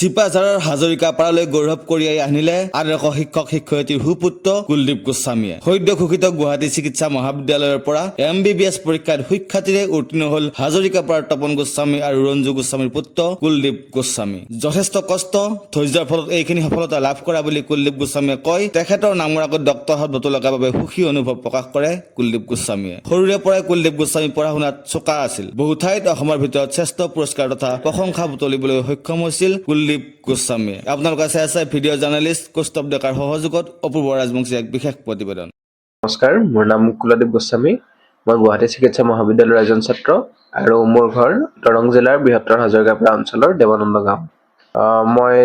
চিপাঝাৰৰ হাজৰিকাপাৰালৈ গৌৰৱ কঢ়িয়াই আনিলে আদৰ্শ শিক্ষক শিক্ষয়িত্ৰীৰ সুপুত্ৰ কুলদীপ গোস্বামীয়ে। সদ্য ঘোষিত গুৱাহাটী চিকিৎসা মহাবিদ্যালয়ৰ পৰা এমবিবিএছ পৰীক্ষাত সুখ্যাতিৰে উত্তীৰ্ণ হ'ল হাজৰিকাপাৰাৰ তপন গোস্বামী আৰু ৰঞ্জু গোস্বামীৰ পুত্ৰ কুলদীপ গোস্বামী। যথেষ্ট কষ্ট, ধৈৰ্যৰ ফলত এইখিনি সফলতা লাভ কৰা বুলি কুলদীপ গোস্বামীয়ে কয়। তেখেতৰ নামৰ আগত ডক্তৰ শব্দটো লগাৰ বাবে সুখী অনুভৱ প্ৰকাশ কৰে কুলদীপ গোস্বামীয়ে। সৰুৰে পৰাই কুলদীপ গোস্বামী পঢ়া শুনাত চোকা আছিল। বহু ঠাইত অসমৰ ভিতৰত শ্ৰেষ্ঠ পুৰস্কাৰ তথা প্ৰশংসা বুটলিবলৈ সক্ষম হৈছিল কুলদীপ গোস্বামীয়ে। আপোনালোকে চাই আছে ভিডিঅ' জাৰ্নেলিষ্ট কৌস্তভ ডেকাৰ সহযোগত অপূৰ্ব ৰাজবংশীৰ এক বিশেষ প্ৰতিবেদন। নমস্কাৰ, মোৰ নাম কুলদীপ গোস্বামী। মই গুৱাহাটী চিকিৎসা মহাবিদ্যালয়ৰ এজন ছাত্ৰ আৰু মোৰ ঘৰ দৰং জিলাৰ বৃহত্তৰ হাজৰিকাপাৰা অঞ্চলৰ দেৱানন্দ গাঁও। মই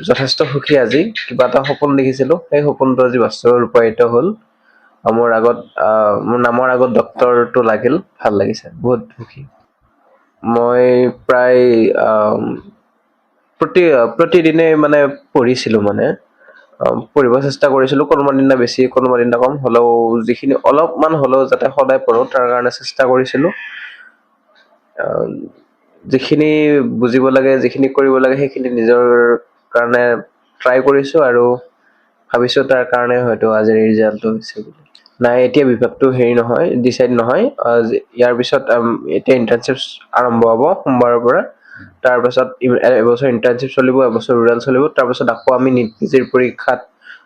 যথেষ্ট সুখী। আজি কিবা এটা সপোন দেখিছিলোঁ, সেই সপোনটো আজি বাস্তৱে ৰূপায়িত হ'ল। মোৰ নামৰ আগত ডক্টৰটো লাগিল, ভাল লাগিছে, বহুত সুখী মই। প্ৰায় প্ৰতিদিনে মানে পঢ়িছিলোঁ, মানে পঢ়িব চেষ্টা কৰিছিলোঁ। কোনোবা দিনা বেছি, কোনোবা দিনা কম হ'লেও যিখিনি অলপমান হ'লেও যাতে সদায় পঢ়োঁ, তাৰ কাৰণে চেষ্টা কৰিছিলোঁ। যিখিনি বুজিব লাগে, যিখিনি কৰিব লাগে, সেইখিনি নিজৰ কাৰণে ট্ৰাই কৰিছোঁ আৰু ভাবিছোঁ তাৰ কাৰণে হয়তো আজিৰ ৰিজাল্টটো হৈছে বুলি। নাই, এতিয়া বিভাগটো হেৰি নহয়, ডিচাইড নহয়। ইয়াৰ পিছত এতিয়া ইণ্টাৰ্ণশ্বিপ আৰম্ভ হ'ব সোমবাৰৰ পৰা। তাৰপাছত এবছৰ ইণ্টাৰ্ণশ্বিপ চলিব, এবছৰ ৰুৰেল চলিব। তাৰপাছত আকৌ আমি নিট পিজিৰ পৰীক্ষাত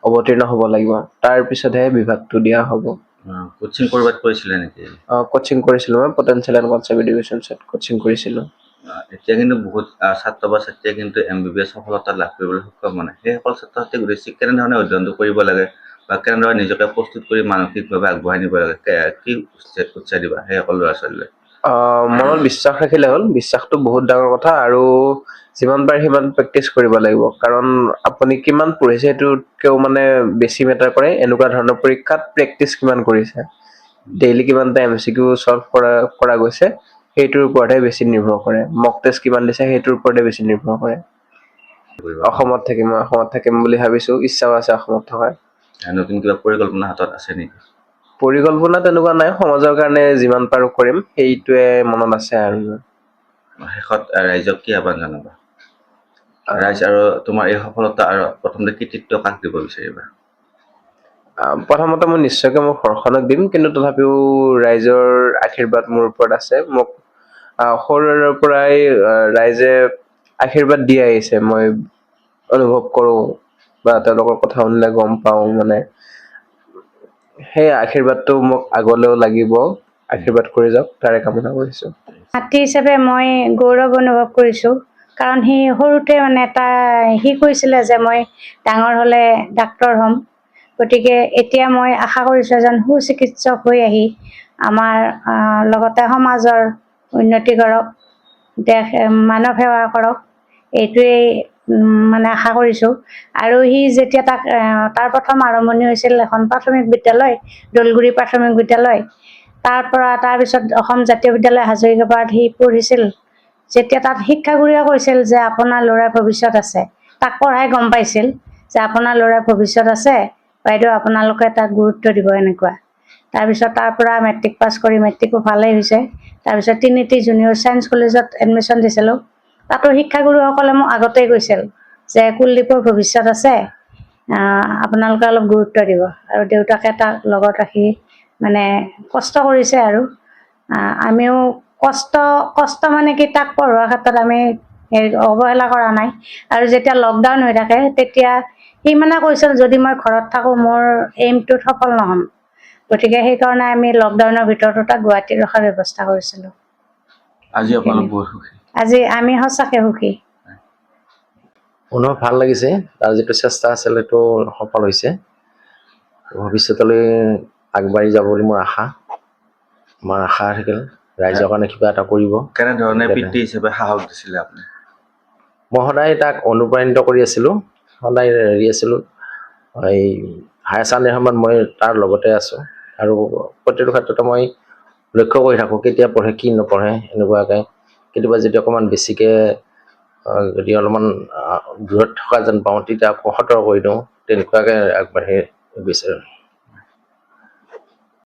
অৱতীৰ্ণ হ'ব লাগিব। তাৰপিছতহে বিভাগটো দিয়া হ'ব। কোচিং ক'ৰবাত কৰিছিলে নেকি? কোচিং কৰিছিলোঁ মই, পটেঞ্চিয়েল এণ্ড কনচেপ্ট এডুকেশ্যনছত কোচিং কৰিছিলোঁ। এতিয়া কিন্তু বহুত ছাত্ৰ বা ছাত্ৰীয়ে কিন্তু এমবিবিএছ সফলতা লাভ কৰিবলৈ সক্ষম হোৱা নাই। সেইসকল ছাত্ৰ ছাত্ৰীক উদ্দেশ্যি কেনেধৰণে অধ্যয়নটো কৰিব লাগে বা কেনেদৰে নিজকে প্ৰস্তুত কৰি মানসিকভাৱে আগবঢ়াই নিব লাগে, কি উৎসাহ উৎসাহ দিবা সেইসকল ল'ৰা ছোৱালীলৈ? মনত বিশ্বাস ৰাখিলে হ'ল। বিশ্বাসটো বহুত ডাঙৰ কথা আৰু যিমান পাৰে সিমান প্ৰেক্টিচ কৰিব লাগিব। কাৰণ আপুনি কিমান পঢ়িছে সেইটোতকেও মানে বেছি মেটাৰ কৰে এনেকুৱা ধৰণৰ পৰীক্ষাত প্ৰেক্টিচ কিমান কৰিছে, ডেইলি কিমানটা এমচিকিউ চল্ভ কৰা কৰা গৈছে, সেইটোৰ ওপৰতহে বেছি নিৰ্ভৰ কৰে। মক টেষ্ট কিমান দিছে, সেইটোৰ ওপৰতে বেছি নিৰ্ভৰ কৰে। অসমত থাকিম, মই অসমত থাকিম বুলি ভাবিছোঁ। ইচ্ছাও আছে অসমত থকাৰ। নতুন কিবা পৰিকল্পনা হাতত আছে নেকি? পৰিকল্পনা তেনেকুৱা নাই। সমাজৰ কাৰণে যিমান পাৰোঁ কৰিম, সেইটোৱে মনত আছে আৰু মোৰ। শেষত ৰাইজক কি আহ্বান জনাবা? ৰাইজ আৰু তোমাৰ এই সফলতা আৰু প্ৰথমতে কৃতিত্ব কাক দিব বিচাৰিবা? প্ৰথমতে মই নিশ্চয়কৈ মোৰ ঘৰখনক দিম। কিন্তু তথাপিও ৰাইজৰ আশীৰ্বাদ মোৰ ওপৰত আছে। মোক সৰুৰে পৰাই ৰাইজে আশীৰ্বাদ দি আহিছে, মই অনুভৱ কৰোঁ বা তেওঁলোকৰ কথা শুনিলে গম পাওঁ। মানে সেই আশীৰ্বাদটো মোক আগলৈও লাগিব। আশীৰ্বাদ কৰি যাওক, তাৰে কামনা কৰিছোঁ। মাতৃ হিচাপে মই গৌৰৱ অনুভৱ কৰিছোঁ। কাৰণ সি সৰুতে মানে এটা সি কৈছিলে যে মই ডাঙৰ হ'লে ডাক্তৰ হ'ম। গতিকে এতিয়া মই আশা কৰিছোঁ এজন সুচিকিৎসক হৈ আহি আমাৰ লগতে সমাজৰ উন্নতি কৰক, দেশ মানৱ সেৱা কৰক, এইটোৱেই মানে আশা কৰিছোঁ। আৰু সি যেতিয়া তাক তাৰ প্ৰথম আৰম্ভণি হৈছিল এখন প্ৰাথমিক বিদ্যালয়, দৌলগুৰি প্ৰাথমিক বিদ্যালয়। তাৰ পৰা তাৰপিছত অসম জাতীয় বিদ্যালয় হাজৰিকাপাৰাত সি পঢ়িছিল। যেতিয়া তাত শিক্ষাগুৰুৱে কৈছিল যে আপোনাৰ ল'ৰাৰ ভৱিষ্যত আছে, তাক পঢ়াই গম পাইছিল যে আপোনাৰ ল'ৰাৰ ভৱিষ্যত আছে বাইদেউ, আপোনালোকে তাক গুৰুত্ব দিব, এনেকুৱা। তাৰপিছত তাৰ পৰা মেট্ৰিক পাছ কৰি, মেট্ৰিকো ভালেই হৈছে। তাৰপিছত ট্ৰিনিটি জুনিয়ৰ ছায়েন্স কলেজত এডমিশ্যন দিছিলোঁ। তাতো শিক্ষাগুৰুসকলে মোক আগতেই কৈছিল যে কুলদীপৰ ভৱিষ্যত আছে, আপোনালোকে অলপ গুৰুত্ব দিব। আৰু দেউতাকে তাক লগত ৰাখি মানে কষ্ট কৰিছে। আৰু আমিও কষ্ট কষ্ট মানে কি, তাক পঢ়োৱাৰ ক্ষেত্ৰত আমি হেৰি অৱহেলা কৰা নাই। আৰু যেতিয়া লকডাউন হৈ থাকে, তেতিয়া সি মানে কৈছিল, যদি মই ঘৰত থাকোঁ, মোৰ এইমটোত সফল নহ'ম। গতিকে সেইকাৰণে আমি লকডাউনৰ ভিতৰতো তাক গুৱাহাটীত ৰখাৰ ব্যৱস্থা কৰিছিলোঁ। আজি আপোনালোক বহুত সুখী? আজি আমি সঁচাকে সুখী। অনুভৱ ভাল লাগিছে। তাৰ যিটো চেষ্টা আছিল, সেইটো সফল হৈছে। ভৱিষ্যতলৈ আগবাঢ়ি যাব বুলি মোৰ আশা, আমাৰ আশা থাকিল, ৰাইজৰ কাৰণে কিবা এটা কৰিব। কেনেধৰণে পিতৃ হিচাপে সাহস দিছিলে আপুনি? মই সদায় তাক অনুপ্ৰাণিত কৰি আছিলোঁ, সদায় হেৰি আছিলোঁ। এই হায়াৰ ছেকেণ্ডেৰী সময়ত মই তাৰ লগতে আছোঁ আৰু প্ৰতিটো ক্ষেত্ৰতে মই লক্ষ্য কৰি থাকোঁ, কেতিয়া পঢ়ে, কি নপঢ়ে, এনেকুৱাকৈ। কেতিয়াবা যদি অকণমান বেছিকৈ যদি অলপমান দূৰত থকা যেন পাওঁ, তেতিয়া আকৌ সতৰ্ক কৰি দিওঁ। তেনেকুৱাকৈ আগবাঢ়ি গৈছে।